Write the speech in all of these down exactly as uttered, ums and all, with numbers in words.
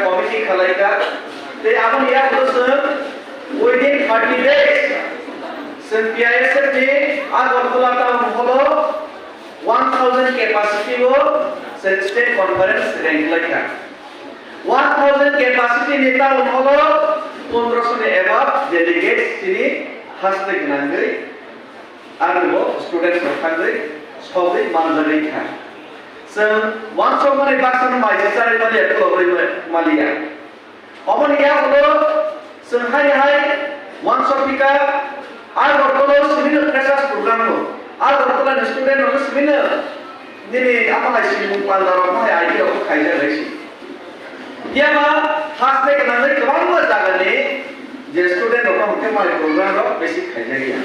Committee khalaikha. Tei aboni yagulo chwng within thirty days chwng P I S F ni Agartala town hall o one thousand capacity o chwng state conference renglaikha. One thousand capacity ni town hall o pondroso ni above delegates chini haste gwnangwi Aroni bo students rok thangwi sogwi manjagwi kha. Chwng uansukmani baksa no mai se charwi maliya, khulogwi maliya. Oboni yagulo chwng hai hai uansuk phika, Agartala o simi no freshers program no, Agartala ni student rok no simi no nini ama hai simung panda rok, ama hai idea rok khaijak hai si. Phiya ba haste gwnangwi kwbangma jagani je student rok no hwnkhe mai program rok basic khaijak ya.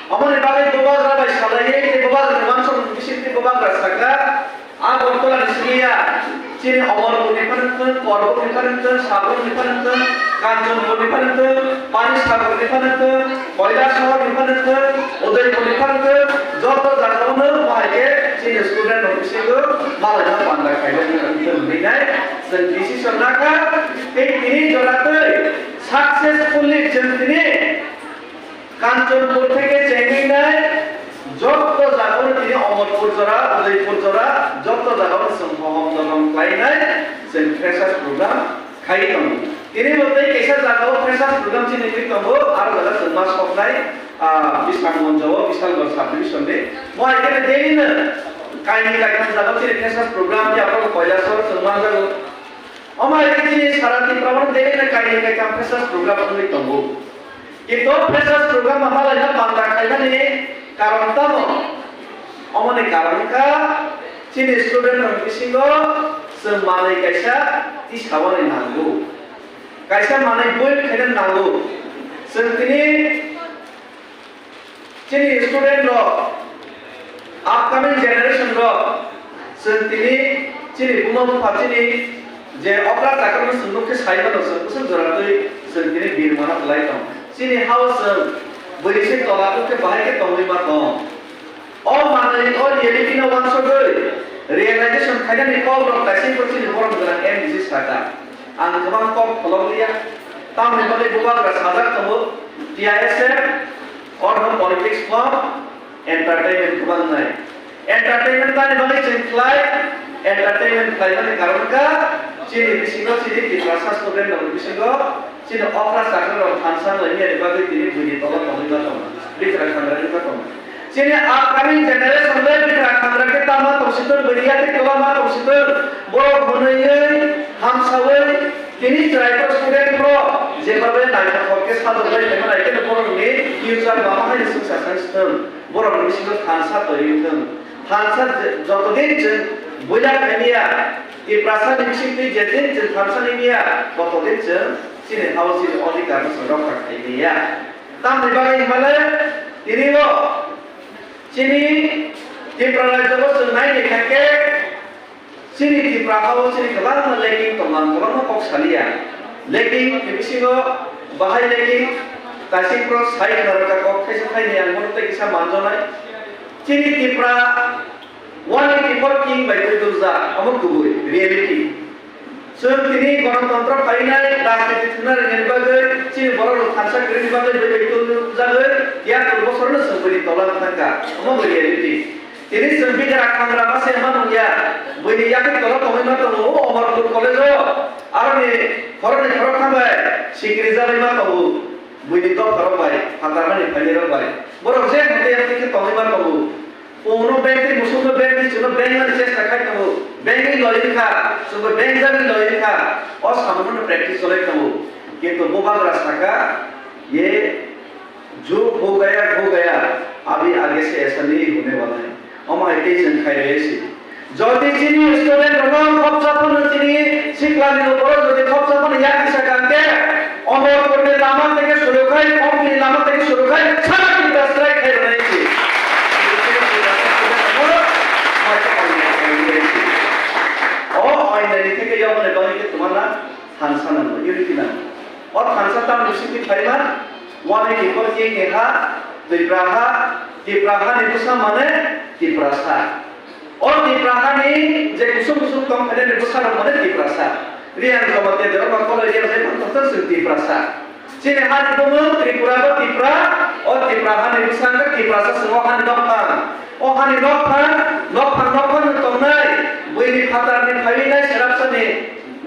Omoni bagwi Bubagra bai salaiwi tei Bubagra ni uansukmung bisingtwi Bubagra sakha, Agartala ni simi ya, chini Omorpur ni phano wngthung, Korbuk ni phano wngthung, Sabrum ni phano wngthung, Kanchanpur ni phano wngthung, Panisagar ni phano wngthung, Kailasahar ni phano wngthung, Udaipur ni phano wngthung, joto jaga o no bahai khe chini student rok bisingo malaina panda khaijak wngthung hinwi nai. Chwng decision lakha, tei tini jora twi successfully chwng tini Kanchanpur theke chengwi nai, jotto jagao tini Omorpur jora, Udaipur jora, jotto jagao chwng hohom jogom khlai nai, chwng freshers program khai tongo. Tini bo tei kaisa jagao freshers program chini wngwi tongo, aro jaga chwng ma soknai, ah, Bisramganj o, Bishalgarh subdivision ni. Bo hai khe daily no kaini kaitham jagao chini freshers program, ya abo Kailasahar chwng manjago. Omo hai khe chini sara Tripura o daily no kaini kaitham freshers program wngwi tongo. Kintu freshers program ma malaina panda khaimani karon tamo? Omoni karon wngkha chini student rok bisingo chwng manwi kaisa tisawani nango. Kaisa manwi build khaina nango. Chwng tini chini student rok, upcoming generation rok, chwng tini chini buma bupha chini je okra chakra no chwng nukhe sai mano, chwng bwswk jora twi chwng tini birmana kwlai tong. Chini hao chwng bwrwi se tola khe bahai khe tongwi ma tong. O manwi o reality no uansugwi realization khainani kok rok kaisa khe chini borom gwnang M D C saka. Ang kwbang kok pholok liya. Tamoni bagwi Bubagra sajak tongo, T I S F, oro politics bo entertainment kwbang nai. Entertainment tani bagwi chwng khlai, entertainment khlaimani karon kha chini bisingo chini Tiprasa student rokni bisingo chini okra chakra rok thansa wnglaimani bagwi tini buini tola tongwi ma tongo, bikra khangrani ma tongo. Chini upcoming generation le bikra khangra khe tama tongsitor, bwrwi yakhe kwbangma tongsitor, borok hwnwi hamsawi tini chwraito student rok jebabe naithothok khe sajwk bai phaima nai khe borokni future mama hai swngsa sai sithwng, borokni bisingo thansa twi wngthwng, thansa je-, jotodin chwng buila khaimya, Tiprasa ni bisingtwi jedin chwng thansa nangya, totodin chwng chini hao chini odhikar no chwng rokha khaimya. Tamni bagwi hwnmale tini o chini Tripura rajyo o chwng nai naikha khe chini Tripura hao chini kwbangma lacking tongmani, kwbangma kok saliya. Lacking ni bisingo bahai lacking, kaisa borok sai khna rwkha kok thaisa thaini ang bono tei kisa manjaknai. Chini Tripura one eighty four king bai twi dukjak, omo kubui reality. Chwng tini gonotontro phainai, rajniti thwngna rwnani bagwi, chini borok rok thansa kwrwini bagwi bai bai tongjakgwi, yapri bosorno chwng buini tola wng thangkha, omo bo reality. Tini chwng bikra khangra ma se ma nungya, buini yakri tola tongwi ma tongo, o Amarpur College o, aroni khoroknwi khoroktham bai sikiri jagwi ma tongo, buini dopha rok bai, phatar mani phaini rok bai. Borok je hwnkhe yakri khe tongwi ma tongo. Kuno bengtwi musukno bengtwi chwngno bengmani chesta khai tongo, bengwi loi wngkha, chwngbo bengjagwi loi wngkha, o samungrokno practice cholai tongo. Kintu Bubagra saka, ye jo ho gaya, ho gaya, abhi aage se aisa nahi hone wala hai. Omo hai tei chwng khai rwya se. Jodi chini student rokno khopsa phano chini sikla ni upor jodi khopsa phano yakri saka hwnkhe, Amarpur ni lama theke suru khai, Khumti ni lama theke suru khai, sara Tripura strike khai rwnai se. O ainani theke yokni bagwi khe twmana thansa nango, unity nango. O thansa tamni simi phaima, one eighty four king ni ha, Tripura ha, Tripura ha ni bwsa mane Tiprasa. O Tripura hani je kusum kusum tong phainani bwsarok mane Tiprasa. Riyang Jamatia Debbarma College riyang sai manthoktha chwng Tiprasa. Chini hani bumung Tripura bo Tipra, o Tipra hani bwskango Tiprasa chwng o hani nokphang. O hani nokphang, nokphang, nokphang no tongnai, buini phatarni phaiwi nai, serapsani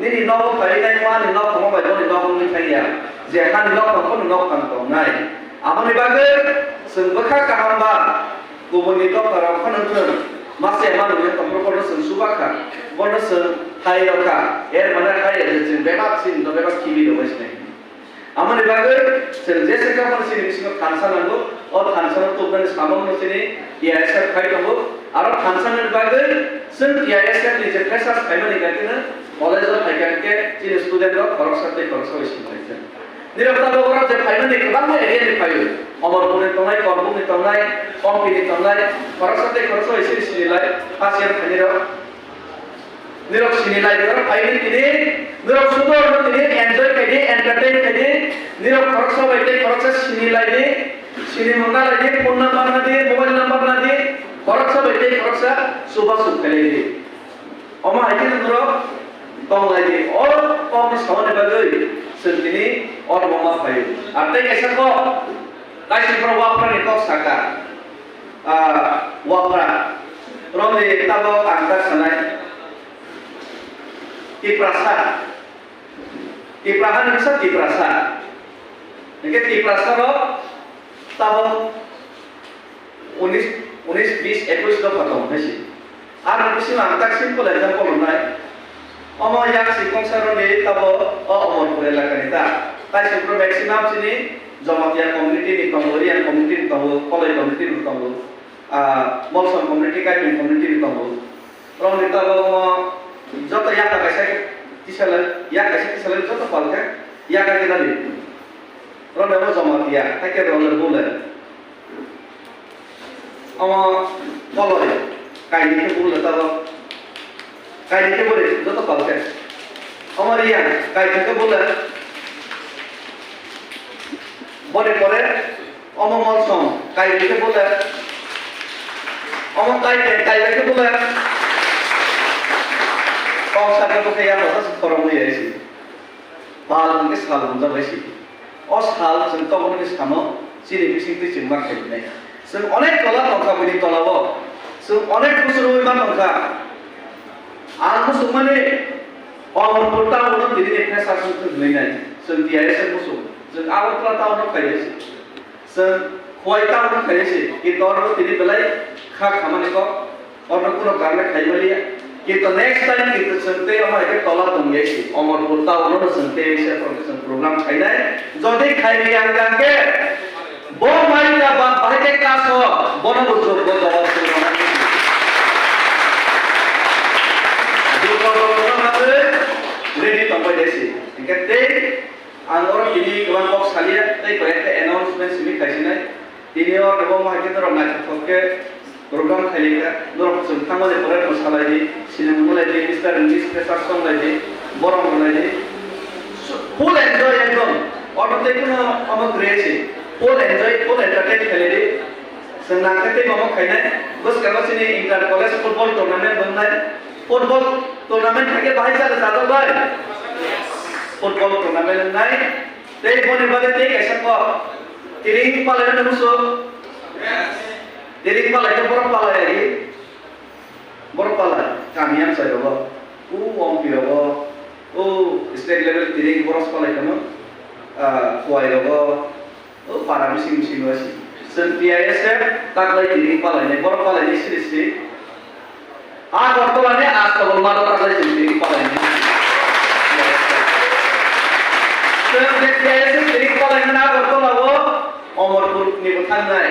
nini nogo phaiwi nai, o hani nokphang bai boni nok wngwi thangya. Je hani nokphang bono nokphang tongnai. Aboni bagwi chwng bwkha kaham ba, kubuni dopharok phano thwng, mase manwi tongphuru bono chwng chuba kha, bono chwng hai rw kha, er mane hai rw je chwng bebak chini no bebak khibi rw bai sinai. Amoni bagwi chwng jesa kha bono chini bisingo thansa nango, o thansa no tubunani samung no chini T I S F khai tongo, aro thansa ni bagwi chwng T I S F ni je freshers khaimani khe college o phai kha khe chini student rok khoroksa tei khoroksa bai simi lai kha. Nirok tabok oro je phaimani kwbangma area ni phaio. Omorpur ni tongnai, Korbuk ni tongnai, Kompi ni tongnai, khoroksa tei khoroksa bai sini sini lai, first year phainai rok. Nirok sini lai rok phaini tini, nirok sudo oro tini enjoy khaidi, entertain khaidi, nirok khoroksa bai tei khoroksa sini lai di, sini mungna lai di, phone number na di, mobile number na di, khoroksa bai tei khoroksa suba suk khailai di. Omo hai khe norok tong lai di. O kokni samani bagwi chwng tini o rogo ma phaio. Ar tei kaisa kok, kaisa borok wapra ni kok saka. Ah, wapra. Romni tabok ang tak sanai. Tiprasa. Tiprasa ni bwsa Tiprasa. Hingke Tiprasa rok tabok unis, unis, bis, ekwis dopha tongo hai se. Ar ni bisingo ang tak simple example rwnai. Omo yak si kongsa roni tabo o Omorpur elakani ta. Tai sukro maximum chini Jamatia community ni tongo, Riyan community ni tongo, Koloi community ni tongo, ah, Molsom community, Kaiping community ni tongo. Roni tabo omo joto yak kaisa kisa le, yak kaisa kisa le joto palkhe yak khe nadi. Roni omo Jamatia, hai khe roni bole. Omo Koloi, kaini khe bole tabo. Kaini khe bole joto palkhe. Omo Riyan, kaini khe bole. Bole pore, omo Molsom, kaini khe bole. Omo Kaiping, kaini khe bole. Kok sakhe bokhe ya kotha se khoroknwi ya isi. Pal hwnkhe sal hwnjak bai si. O sal chwng tongmani sano chini bisingtwi chwng ma khainai. Chwng onek tola tongkha buini tolao. Chwng onek bosor wngwi ma tongkha. Ang muchungmani Omorpur town-o tini ni freshers wngwi thwngwi nai. Chwng T I S F muchung. Chwng Agartala town-o khainai se. Chwng Khowai town-o khainai se. Kintu oro tini belai kha khamani kok. Oro kuno karne khai maliya. Kintu next time kintu chwng tei omo hai khe tola tong ya si. Omorpur town-o no chwng tei se program khainai. Jodi khai maliya hwnkhe bo mai ka ba bahai khe kaso bono bo jobbo jawab se. Ready tong bai dai si. Hingke tei ang oro tini kwbang kok salia tei koi ekta announcement simi khai sinai. Tini o kwbangma hai khe norok naithothok khe program khailai kha. Norok chwng thangmani pore no salai di, sinimung lai di, Mister English freshers song lai di, borok rok lai di. Full enjoy ekdom. Oro tei kuno omo kwrwi se. Full enjoy, full entertain khailai di. Chwng nangkhe tei omo khainai. Bwskango chini inter college football tournament wngnai. Football tournament khaikhe bahai chale chajak bai. Football tournament wngnai. Tei boni bagwi tei kaisa kok. Tiring palai no musu. Tiring palai no borok palai agi. Borok palai kami amchai rogo. U ompi rogo. U state level tiring borok palai kamo. Ah, Khowai rogo. O para bising bising no si. Chwng T I S F taklai tini palainai, borok palainai siri siri. Agartala ni Astabal maro taklai chwng tini palainai. Chwng je T I S F tini palainai Agartala o Omorpur ni bo thangnai,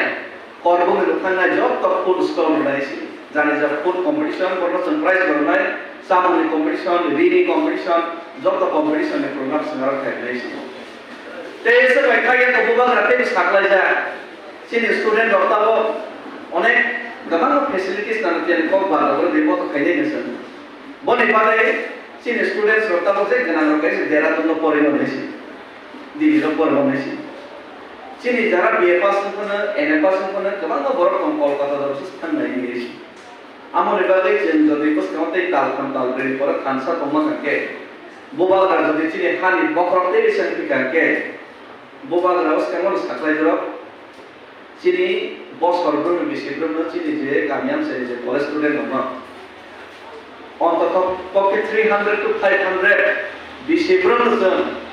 Korbuk ni bo thangnai, joto food stall rwnai si. Jani ja food competition, borok chwng prize rwnai, samung ni competition, ri ni competition, joto competition ni program chwng aro khainai si. Tei se bai kha ya bubagra tei saklaijak. Chini student rok tabok onek kwbangma facilities nang tiyani kok bar rok rwdi boto khainai hinwi sano. Boni bagwi chini students rok tabok je gwnang rok kaisa Dehradun no porwi mano hinwi si. Delhi rok porwi mano hinwi si. Chini jara B A pass wngkhano, M A pass wngkhano kwbangma borok tong Kolkata rok se thangnai hinwi si. Amoni bagwi chwng jodi bwskango tei tal tham tal brwi borok thansa tongma hwnkhe Bubagra jodi chini hani bokhorok tei bising phikha khe, bubagra bwskango sakhlai jorok. Chini bosor brumni bisi brumno chini je kami amchai je college student rokno ontotho pokhe three hundred to five hundred bisi brumno chwng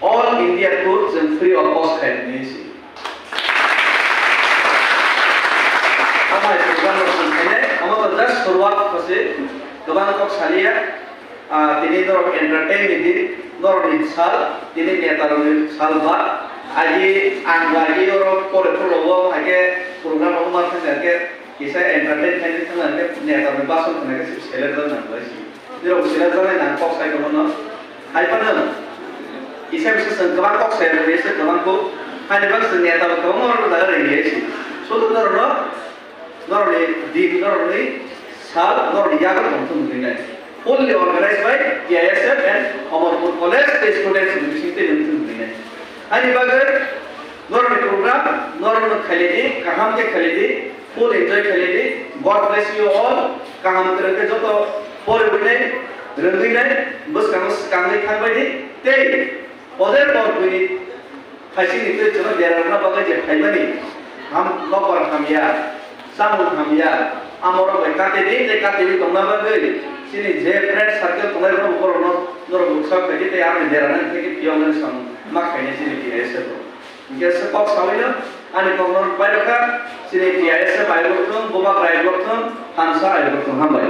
All India tour chwng free of cost khai nai si. Amai program rok chwng khainai, amo to just suruat khose, kwbang kok saliya. Ah, tini norok entertain ni din, norok ni sal, tini neta rok ni sal ba. Agi ang agi oro pore pore wo hake program rok ma thang hake kisa entertain khai thang hake neta rok ni bason thang hake sip seler da nang bai si. Nirok sila jani nang kok sai kono no. Hai pano. Isa bisa seng kwbang kok sai rok se kwbang ko. Hai ni bang seng neta rok kwbang rok da re ye si. Sudu norok no. Norokni din, norokni sal, norokni yago tongthung hinwi nai. Fully organized by T I S F and Amarpur College tei students ni bising tei nungthung hinwi nai. Ani bagwi norokni program, norokno khailidi, kaham khe khailidi, full enjoy khailidi, God bless you all, kaham kwrwng khe joto poribwi nai, rwngwi nai, bwskango swkangwi thangbaidi, tei Poder por buini phaisingni twi chwngno derarna bagwi je phaimani ham, nokbar hamya, chamung hamya, amorok bai kate di tei kate di tongna bagwi chini je friend circle tongnai rok borokno norok bwkha khaidi tei amoni derarna theke phiyoknani samung ma khainai chini T I S F rok. Hingke se kok sawino ani kokno bai rokha chini T I S F bai rok thung, Bubagra bai rok thung, Hamsa bai rok thung, hambai.